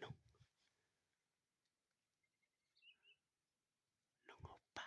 noog, noog hauv pab.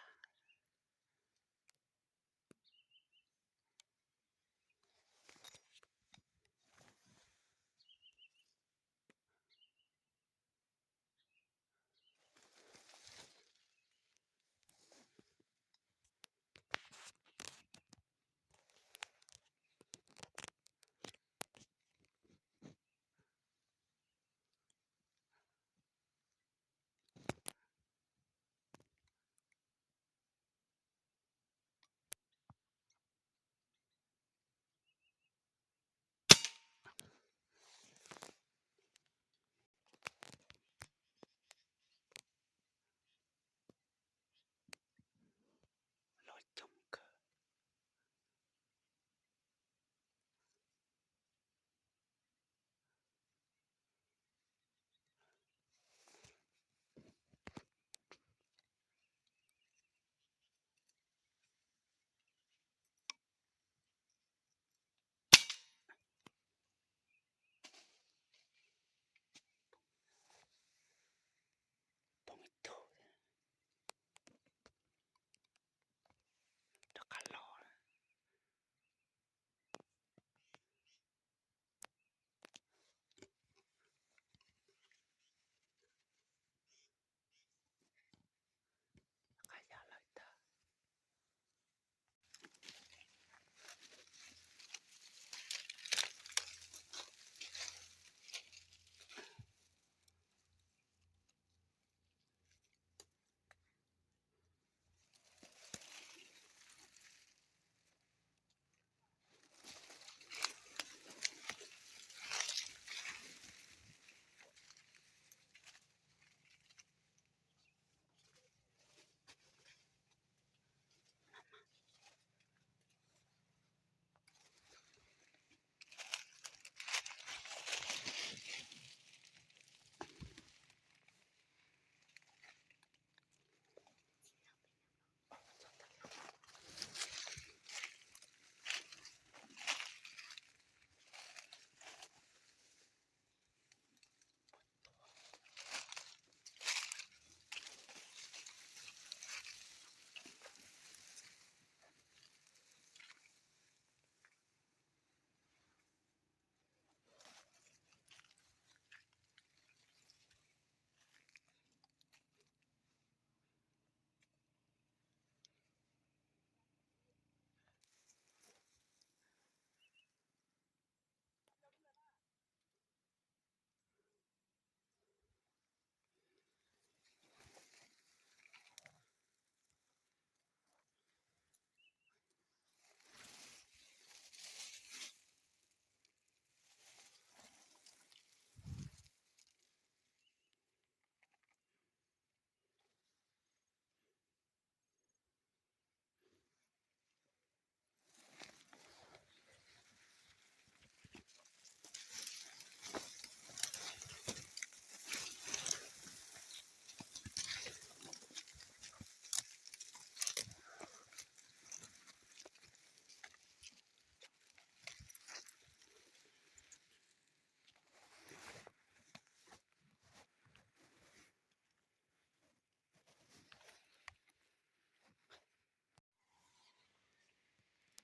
Los coob kawg. Poob ib tug, rov qab los. Qab ya lawm tag.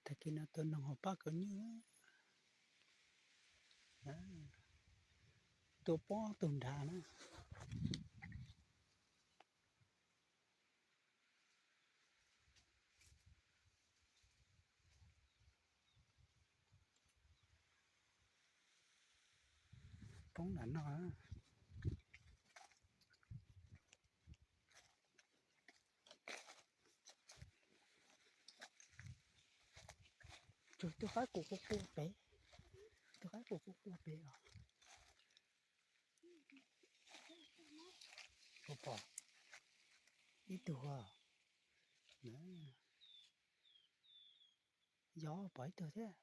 Tag kis no tua noog hauv pab kaus nyuj, tua poob tus nrad na. Poob nram no. Tsuas tus qaib qus qus pem, tus qaib qus qus pem os. Puas pom ib tug? Yog pom ib tug thiab.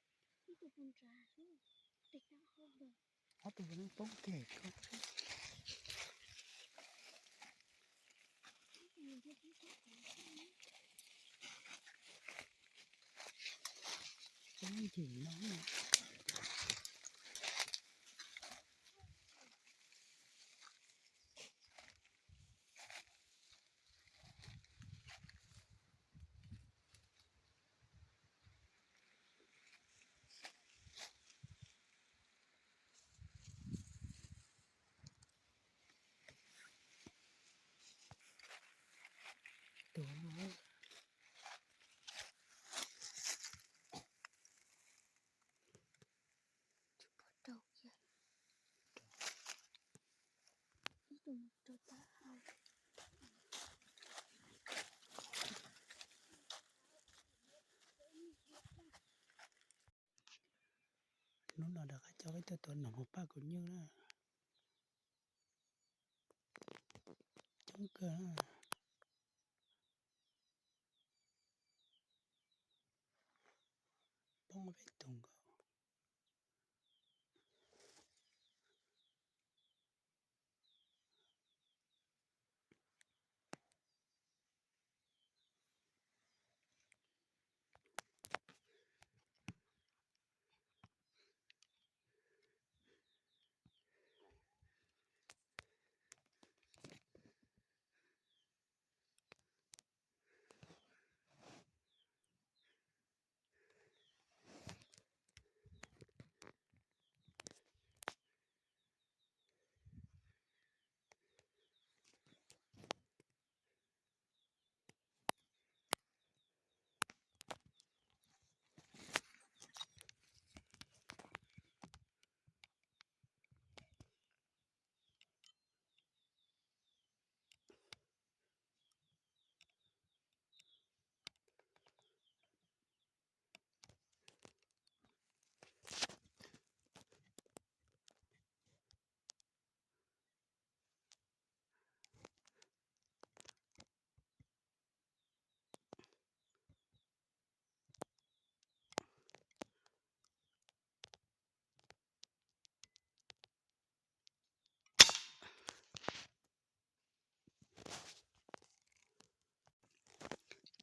Ob tug poob kiag. Poob ncig no. Tuaj tua noog hauv paj kuv nyuj na. Coob kawg. Poob peb tug nkaus.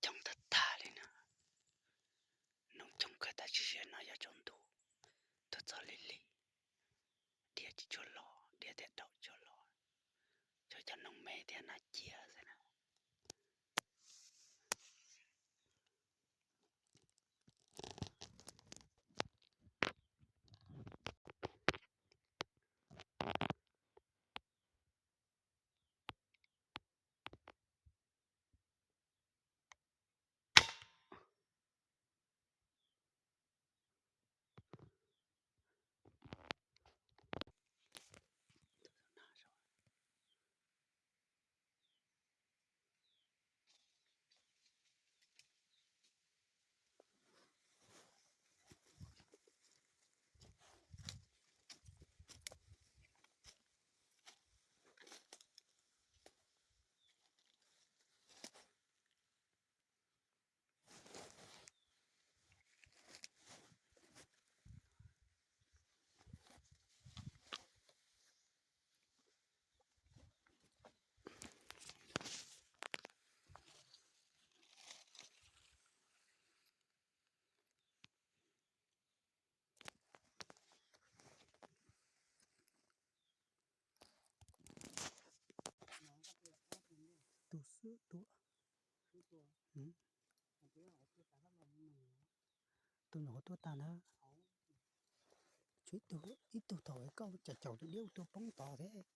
Coob tag tag li na. Noog coob kawg tab sis no yog tsaus ntuj, tuaj txog lig lig, diav tsis tshua los, diav thiaj daum tsis tshua los. Tsuas cov noog me thiab nas cia xwb na. Tus xwb tua. Tus nyuam qhuav tuaj tag ntawd. Tshuav ib tug, ib tug thaum koj caum caum tus diab tua poob tod thiab.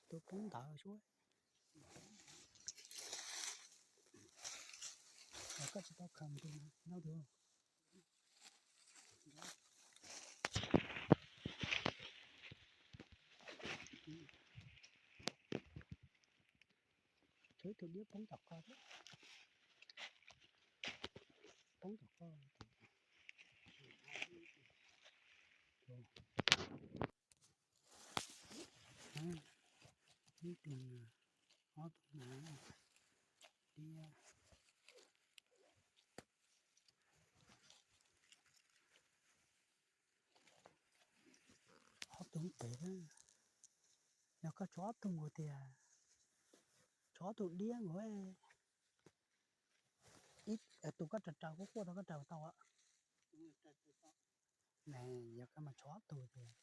Tua poob ntawd suab. Koj tsis tau khaws tus no tus. Tshuav ib tug diab poob tom ko thiab. Poob tom ko. Ib tug, ob tug na, diab. Ob tug pem, yog koj tshuav ob tug nkaus tiag, tshuav ob tug diab nkaus. Tus koj raws raws kuj quaj tau, koj raws tau. Yog koj mas tshuav ob tug tiag,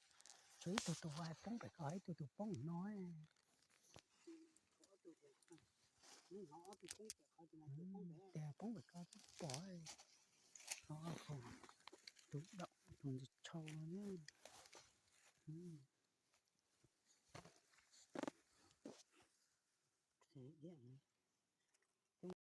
tshuav ib tug tus hais poob pem ko, ib tug tus poob no. Tias poob pem ko twb pom. Tus daum tus ntsis tshau ne.